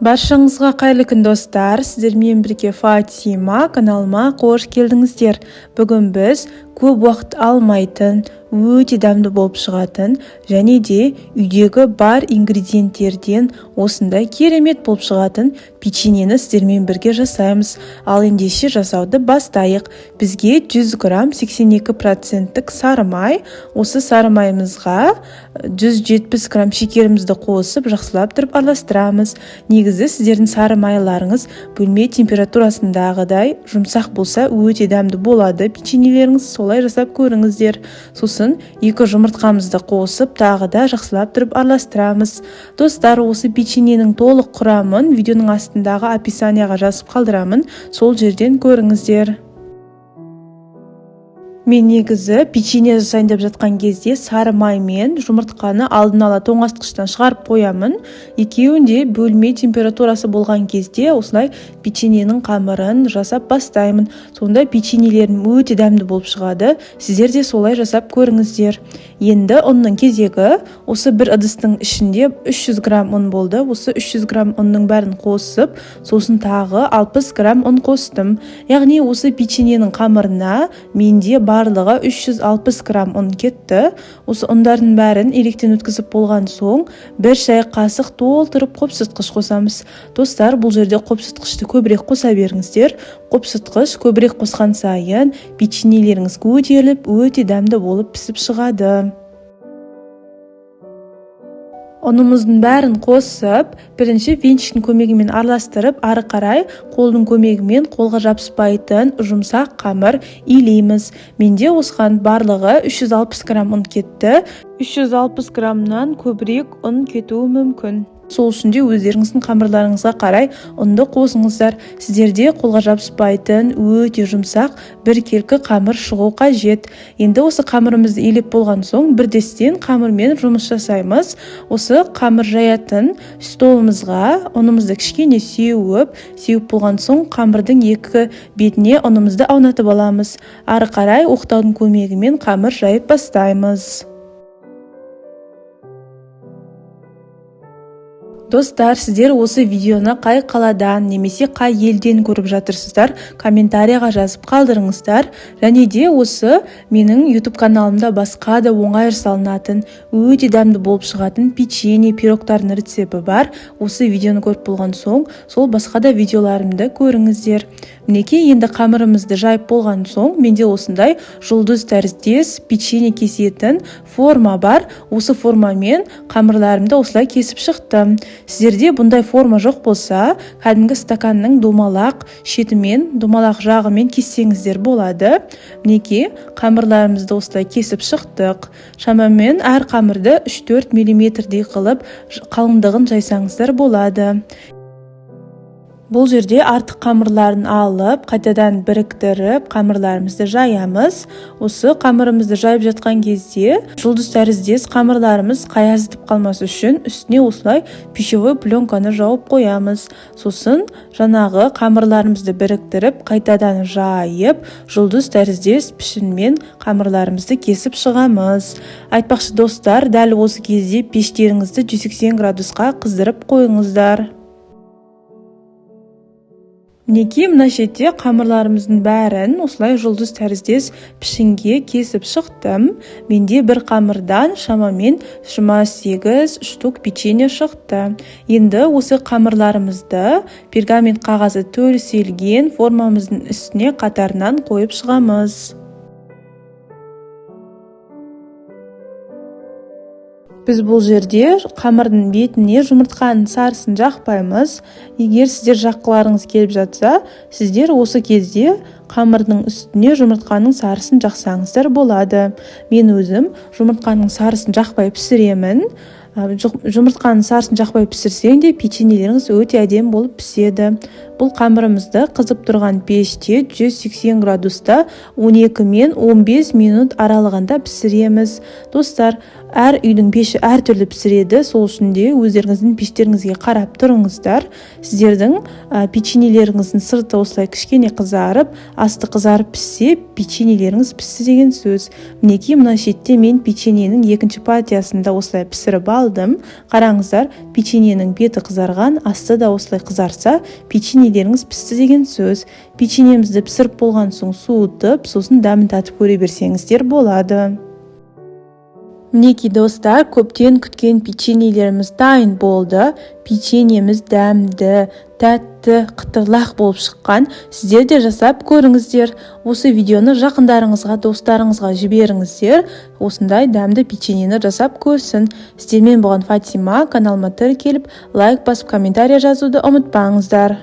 Баршаңызға қайырлы күн, достар! Сіздермен бірге Фатима. Каналыма қош келдіңіздер. Бүгін біз көп уақыт алмайтын, өте дәмді болып шығатын және де үйдегі бар ингредиенттерден осындай керемет болып шығатын печеньені сіздермен бірге жасаймыз. Ал ендеше жасауды бастайық. Бізге 100 грамм 82%-тік сары май, осы сары майымызға 170 грамм шекерімізді қосып, жақсылап тұрып араластырамыз. Негізі сіздердің сары майларыңыз бөлме температурасындағыдай жұмсақ болса, өте дәмді болады печеньелеріңіз, солай жасап көріңіздер. Сосын 2 жұмыртқамызды қосып, тағы да жақсылап тұрып араластырамыз. Достар, осы печеньенің толық құрамын видеоның астындағы описанияға жазып қалдырамын, сол жерден көріңіздер. Мен негізі печенье жасайын деп жатқан кезде сары май мен жұмыртқаны алдын ала тоңазытқыштан шығарып қоямын. Екеуін де бөлме температурасы болған кезде осылай печеньенің қамырын жасап бастаймын. Сонда печеньелерім өте дәмді болып шығады. Сіздер де солай жасап көріңіздер. Енді ұнның кезегі. Осы бір ыдыстың ішінде 300 грамм ұн болды. Осы 300 грамм ұнның бәрін қосып, сосын тағы 60 грамм ұн қостым. Яғни осы печеньенің қамырына менде барлығы 360 грамм ұн кетті. Осы ұндардың бәрін електен өткізіп болған соң, бір шай қасық толтырып қопсытқыш қосамыз. Достар, бұл жерде қопсытқышты көбірек қоса беріңіздер. Қопсытқыш көбірек қосқан сайын печеньелеріңіз көтеріліп, өте дәмді болып пісіп шығады. Ұнымыздың бәрін қосып, бірінші венчиктің көмегімен араластырып, ары қарай қолдың көмегімен қолға жабыспайтын жұмсақ қамыр илейміз. Менде осыған барлығы 360 грамм ұн кетті. 360 граммнан көбірек ұн кетуі мүмкін. Сол үшін де өздеріңіздің қамырларыңызға қарай ұнды қосыңыздар. Сіздерде қолға жабыспайтын өте жұмсақ біркелкі қамыр шығу қажет. Енді осы қамырымызды илеп болған соң бірдестен қамырмен жұмыс жасаймыз. Осы қамыр жаятын столымызға ұнымызды кішкене сеуіп, сеуіп болған соң қамырдың екі бетіне ұнымызды аунатып аламыз. Ары қарай оқтаудың көмегімен қамыр жайып бастаймыз. Достар, сіздер осы видеоны қай қаладан немесе қай елден көріп жатырсыздар, комментарияға жазып қалдырыңыздар. Және де осы менің YouTube каналымда басқа да оңай жасалынатын, өте дәмді болып шығатын печенье, пирогтардың рецепті бар. Осы видеоны көріп болған соң, сол басқа да видеоларымды көріңіздер. Мінекей, енді қамырымызды жайып болған соң, менде осындай жұлдыз тәріздес печенье кесетін форма бар. Осы формамен қамырларымды осылай кесіп шықтым. Сіздерде бұндай форма жоқ болса, кәдімгі стаканның домалақ шетімен, домалақ жағымен кессеңіздер болады. Мінекей, қамырларымызды осылай кесіп шықтық. Шамамен әр қамырды үш-төрт миллиметрдей қылып қалыңдығын жайсаңыздар болады. Бұл жерде артық қамырларын алып, қайтадан біріктіріп, қамырларымызды жаямыз. Осы қамырымызды жайып жатқан кезде жұлдыз тәріздес қамырларымыз қаязытып қалмас үшін үстіне осылай пищевой пленканы жауып қоямыз. Сосын жаңағы қамырларымызды біріктіріп, қайтадан жайып, жұлдыз тәріздес пішінмен қамырларымызды кесіп шығамыз. Айтпақшы, достар, дәл осы кезде пештеріңізді 180 градусқа қыздырып қойыңыздар. Мінекей, мына шетте қамырларымыздың бәрін осылай жұлдыз тәріздес пішінге кесіп шықтым. Менде бір қамырдан шамамен 28 штук печенье шықты. Енді осы қамырларымызды пергамент қағазы төселген формамыздың үстіне қатарынан қойып шығамыз. Біз бұл жерде қамырдың бетіне жұмыртқаның сарысын жақпаймыз. Егер сіздер жаққыларыңыз келіп жатса, сіздер осы кезде қамырдың үстіне жұмыртқаның сарысын жақсаңыздар болады. Мен өзім жұмыртқаның сарысын жақпай пісіремін. Жұмыртқаның сарысын жақпай пісірсең де печеньелеріңіз өте әдемі болып піседі. Бұл қамырымызды қызып тұрған пеште 180 градуста 12 мен 15 минут аралығында пісіреміз. Достар, Әр үйдің пеші әртүрлі пісіреді, сол үшін де өздеріңіздің пештеріңізге қарап тұрыңыздар. Сіздердің печеньелеріңіздің сырты осылай кішкене қызарып, асты қызарып піссе, печеньелеріңіз пісті деген сөз. Мінекей, мына шетте мен печеньенің екінші партиясын да осылай пісіріп алдым. Қараңыздар, печеньенің беті қызарған, асты да осылай қызарса, печеньелеріңіз пісті деген сөз. Печеньемізді пісіріп болған соң суытып, сосын дәмін татып көре берсеңіздер болады. Мінекей, достар, көптен күткен печеньелеріміз дайын болды. Печеньеміз дәмді, тәтті, қытырлақ болып шыққан. Сіздер де жасап көріңіздер. Осы видеоны жақындарыңызға, достарыңызға жіберіңіздер, осындай дәмді печеньені жасап көрсін. Сіздермен болған Фатима. Каналыма тіркеліп, лайк басып, комментарий жазуды ұмытпаңыздар.